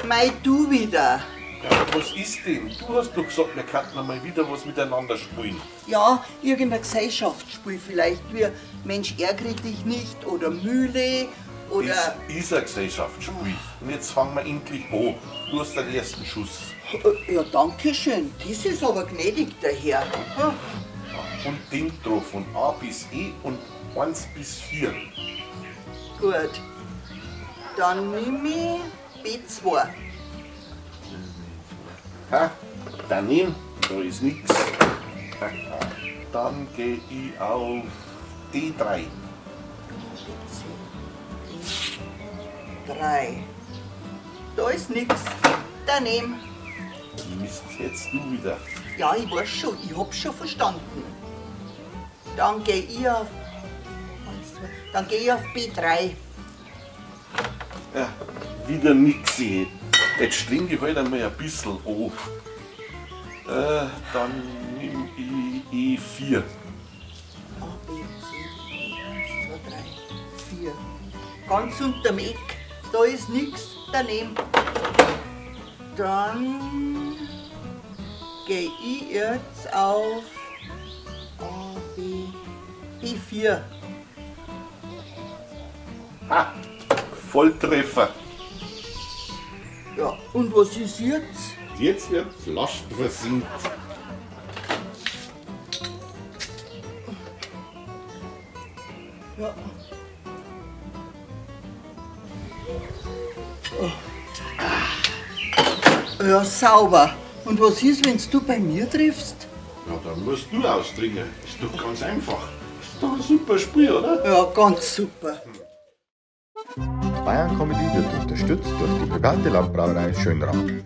Mei, du wieder. Ja, was ist denn? Du hast doch gesagt, wir könnten einmal wieder was miteinander spielen. Ja, irgendein Gesellschaftsspiel vielleicht, wie Mensch ärgere dich nicht oder Mühle oder. Das ist ein Gesellschaftsspiel. Und jetzt fangen wir endlich an. Du hast den ersten Schuss. Ja, danke schön. Das ist aber gnädig, der Herr. Hm. Und denk drauf, von A bis E und 1 bis 4. Gut. Dann nimm ich B2. Ha, daneben, da ist nix. Dann gehe ich auf D3. B, C, D, 3. Da ist nix. Daneben. Mist, jetzt du wieder. Ja, ich weiß schon, ich hab's schon verstanden. Dann geh ich auf. Eins, zwei, dann geh ich auf B3. Ja, wieder nix. Jetzt streng ich halt einmal ein bisschen an. Dann nimm ich E4. A, B, C, D, 1, 2, 3, 4. Ganz unterm Eck, da ist nix daneben. Dann geh ich jetzt auf A, B, B4. Ha, Volltreffer. Ja, und was ist jetzt? Jetzt wird Flaschen versinkt. Ja. Oh. Ja, sauber. Und was ist, wenn du bei mir triffst? Ja, dann musst du austrinken. Ist doch ganz einfach. Ist doch ein super Spiel, oder? Ja, ganz super. Bayern Comedy wird unterstützt durch die private Landbrauerei Schönram.